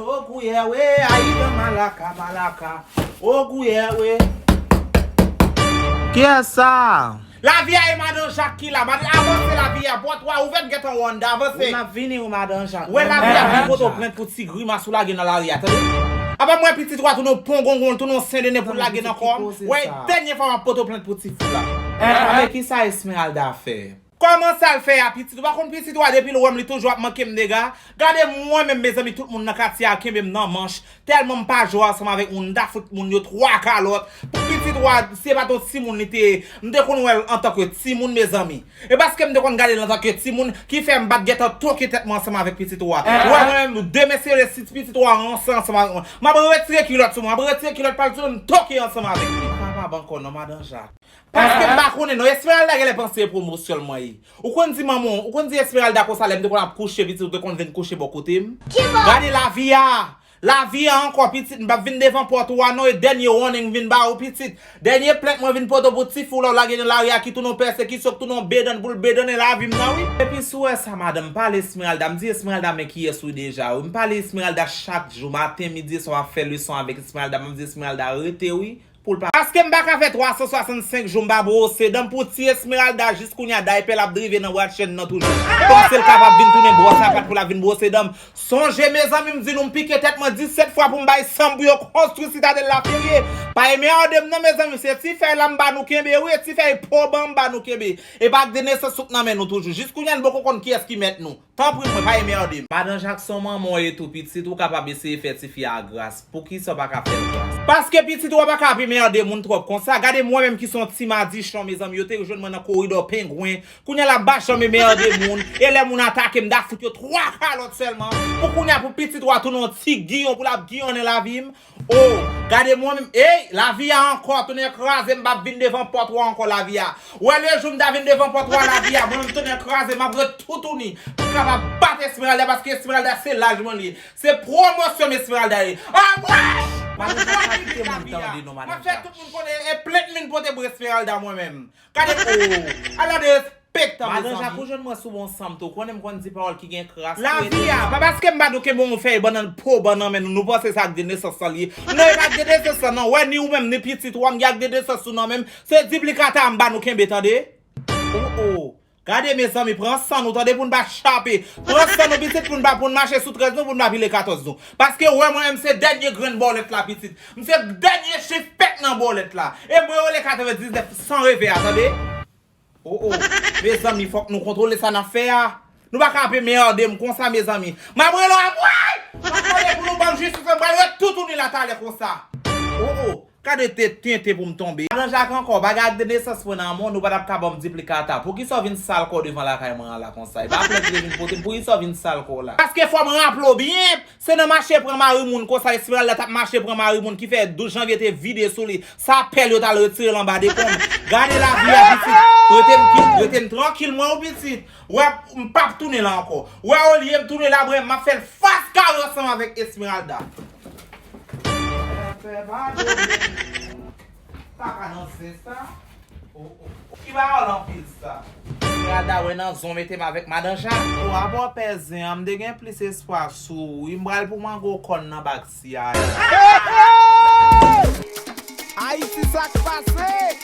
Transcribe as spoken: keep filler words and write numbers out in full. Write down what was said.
Ogouyè we, ayidan malaka, malaka. Ogouyè we. Kiyès sa? Lavi a e madan Jak ki la. Madan, avanse lavi a. Pòt ou a ouvè, m gentan wè anndan. Avanse. Wi, m ap vini wi, madan Jak. Wè lavi a vin poto plent pou ti grimas ou lage nan lari a, tande? Apa m wè pitit ou a tounen yon pongongon, tounen yon sendene pou l lage nan kò m. Wè, dènye fwa m ap poto plent pou ti fi la. Anben, kisa Esmeralda fè? Kòman sa l fè a, pitit? Ou pa konn pitit ou a, depi l wè m, li toujou ap manke m dega. Gade mwen menm, mezanmi, tout moun nan katye a kenbe m nan manch. Tèlman m pa jwe ansanm avèk moun, m ta fout moun yo twa kalòt. Pou pitit ou a, se pa t yon timoun li te ye. M te konn wè l antanke timoun, mezanmi. E paske m te konn gade l antanke timoun, ki fè m pa t gentan toke tèt mwen ansanm avèk pitit ou a. Ou wè mwen menm, demen si Dye vle, si pitit ou a ranse ansanm avèk mwen, m ap retire kilòt sou mwen, m ap retire kilòt pa l sou mwen, m toke ansanm avèk li. M pa kapab ankò non, madan Jak. Paske m pa konnen non, Esmeralda genlè panse e pwomosyon l mwen ye. Ou konn di manman w, ou konn di Esmeralda konsa lè m te konn ap kouche, pitit ou te konn vin kouche bò kote m. Gade lavi a! Lavi a ankò, pitit, m p ap vin devan pòt ou a non, e dènye warning m vin ba ou, pitit. Dènye plent mwen vin pote pou ti fi w la w lage nan lari a ki tounen yon pèsekisyon, ki tounen yon bedann pou l bedannen lavi m nan, wi. Epi si w wè sa, madanm, m pale Esmeralda, m di Esmeralda men kiyès ou deja, wi. M pale Esmeralda chak jou, maten, midi, e swa, m ap fè leson avèk Esmeralda, m ap di Esmeralda rete, wi. Pou l pa. Paske m pa ka fè twa san swasannsenk jou m pa bwose dan m pou ti Esmeralda jis kounye a daypè l ap drive nan bwa chèn nan toujou. Panse l kapab vin tounen bwòs apat pou l ap vin bwose dan m. Sonje, mezanmi, m di nou m pike tèt mwen disèt fwa pou m bay san m pou yo konstwi Sitadèl Laferye. Pa emède m non, mezanmi, se ti fèy la m ba nou kenbe, wi, e ti fèy po ban m ba nou kenbe. E pa ak de nesans sou k nan men nou toujou. Jis kounye a n poko konn kiyès ki mèt nou. Tanpri mwen, pa emède m. Madan Jak, se yon manman w ye tou, pitit, ou kapab eseye fè tifi a gras. Poukisa w pa ka fè l gras? Paske pitit ou a pa ka ap emède moun twòp konsa. Gade mwen menm ki se yon ti madichon, mezanmi, yo te jwenn mwen nan koridò pengwen. Kounye a la m pa janm emède moun. E lè moun atake m, m ta fout yo twa kalòt sèlman. Pou kounye a pou pitit ou a tounen yon ti giyon pou l ap giyonnen lavi m. Oh, gade mwen menm. Ey, lavi a ankò, tounen kraze m, m p ap vin devan pòt ou a ankò, lavi a. Wè lejou m ta vin devan pòt ou a, lavi a, mwen menm tounen kraze, m ap ret toutouni pou m kapab bat Esmeralda, paske Esmeralda se laj mwen li ye. Se pwomosyon m Esmeralda ye. Anmwey! Madan Jak, pa kite moun tande non, madan Jak. M ap fè tout moun konnen e plent m vin pote pou Esmeralda mwen menm. Gade, oh, ala de respektan, mezanmi. Madan Jak, ou jwenn mwen sou bon san m tou. Konnen m konn di pawòl ki gen kras. Lavi a, pa paske m ba nou kenbe yon fèy bannann po ban nan men nou, nou panse se ak de nesans lan li ye. Non, e pa ak de nesans lan non. Wè, ni ou menm, ni pitit ou a, m gen ak de nesans ou nan men m. Se diplikata a m ba nou kenbe, tande. Oh, oh. Gade, mezanmi, pran san nou, tande, pou n pa chape. Pran san nou, pitit, pou n pa, pou n mache sou trèz nou, pou n pa pile katòz nou. Paske, wè, mwen menm, se dènye grenn bòlèt la, pitit. M se dènye chif pèt nan bòlèt la. E mwen rele katrevendiznèf san revè a, tande. Oh, oh. Mezanmi, fòk nou kontwole sa n ap fè a. Nou pa ka ap emède m konsa, mezanmi. M ap rele w ap, woy! M ap mande pou nou ban m jistis, m pral ret toutouni la talè konsa. Oh, oh. Gade te tenten pou m tonbe. Madan Jak ankò, bagay ak de nesans mwen nan men w, nou pa t ap ka ban m diplikata. Poukisa w vin sal kò w devan lakay mwen an la konsa? E pa plent li vin pote m, poukisa w vin sal kò w la? Paske fò m raple w byen, se nan mache pran mari moun konsa Esmeralda t ap mache pran mari moun ki fè douz janvye te vide sou li. Sa pèl yo t al retire l anba de pon m. Gade lavi a, pitit. Rete m ki, rete m trankil, mwen, ou pitit. Wè, m p ap tounen la ankò. Wè, olye m tounen la, mwen, m ap fè l fas kare ansanm avèk Esmeralda. Papa nan zen sa. Oh, oh, oh. Ki ba w anpil sa? Esmeralda wè nan zon mete m avèk madan Jak. Oh, apa w pè zen an, m te gen plis espwa sou ou. Wi, m pral pou mango kòn nan bak si a. Ayiti, sa k pase?